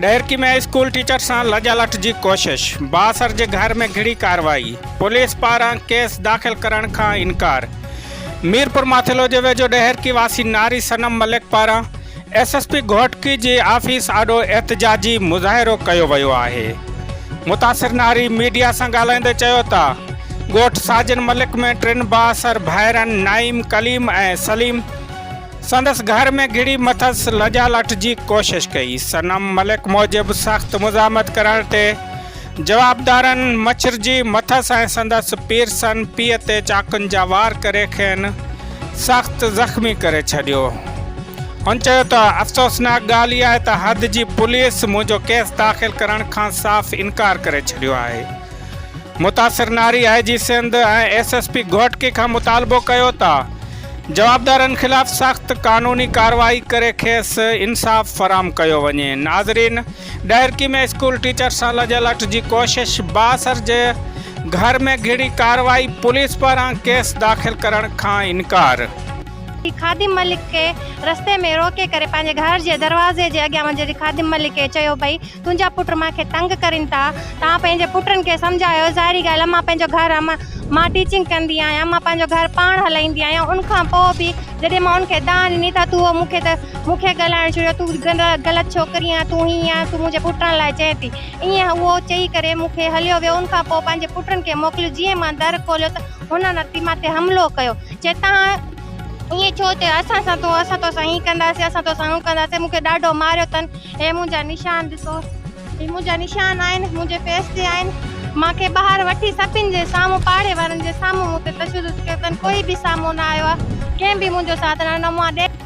Daharki ۾ school teacher سان لڄالٽ جي ڪوشش، بااثر جي گهر ۾ گهڙي ڪارروائي، پوليس پاران ڪيس داخل ڪرڻ کان انڪار. ميرپورماٿيلو جي ويجهو ڏهرڪي واسي ناري صنم ملڪ پاران ايس ايس پي گهوٽڪي جي آفيس آڏو احتجاجي مظاهرو ڪيو ويو آهي. متاثر ناري ميڊيا سان ڳالهائيندي چيو ته ڳوٺ ساجن ملڪ ۾ ٽن بااثر ڀائرن نعيم، ڪليم ۽ سليم سندس گهر ۾ گهڙي مٿس لڄالٽ جي ڪوشش ڪئي. صنم ملڪ موجب سخت مزاحمت ڪرڻ تي جوابدارن مڇرجي مٿس ۽ سندس پيرسن پيء تي چاقن جا وار ڪري کين سخت زخمي ڪري ڇڏيو. هن چيو ته افسوسناڪ ڳالهه اها آهي ته حد جي پوليس منهنجو ڪيس داخل ڪرڻ کان صاف انڪار ڪري ڇڏيو آهي. متاثر ناري I G Sindh ۽ S S P Ghotki کان مطالبو ڪيو ته جوابدارن خلاف سخت قانوني ڪارروائي ڪري کيس انصاف فراهم ڪيو وڃي. ناظرين ڏهرڪي ۾ اسڪول ٽيچر سان لڄالٽ جي ڪوشش، بااثر جي گهر ۾ گهڙي ڪارروائي، پوليس پاران ڪيس داخل ڪرڻ کان انڪار. خادم ملڪ کي رستي ۾ روڪي ڪري پنهنجي گهر جي دروازي جي اڳيان وڃي خادم ملڪ کي چيو ڀئي تنهنجا پٽ مان کي تنگ ڪرين ٿا توهان پنهنجي پٽن کي سمجهايو ظاهري ڳالهه آهي مان پنهنجو گهر مان ٽيچنگ ڪندي آهيان مان پنهنجو گهر پاڻ هلائيندي آهيان ان کان پوء به جڏهن مان ان کي دانهن ڏني ته تو مون کي ته مون کي ڳالهائڻ ڇڏيو تون غلط ڇوڪري آهين تون هيئن آهين تون منهنجي پٽن لاء چئين ٿي ائين اهو چئي ڪري مون کي هليو ويو ان کان پوء پنهنجي پٽن کي موڪليو جيئن مان در کوليو ته هنن اچي مان تي حملو ڪيو چي تان ائين ڇو چيو اسان سان تون اسان توسان ائين ڪنداسين اسان توسان هون ڪنداسين مون کي ڏاڍو ماريو اٿن هي منهنجا نشان ڏسو هي منهنجا نشان آهن منهنجي فيس تي آهن مان کي ٻاهر وٺي سڀن جي سامهون پاڙي وارن جي سامهون مون تي تشدد ڪيو اٿن ڪوئي به سامهون نه آيو آهي ڪنهن به منهنجو ساٿ نه ڏنو مان.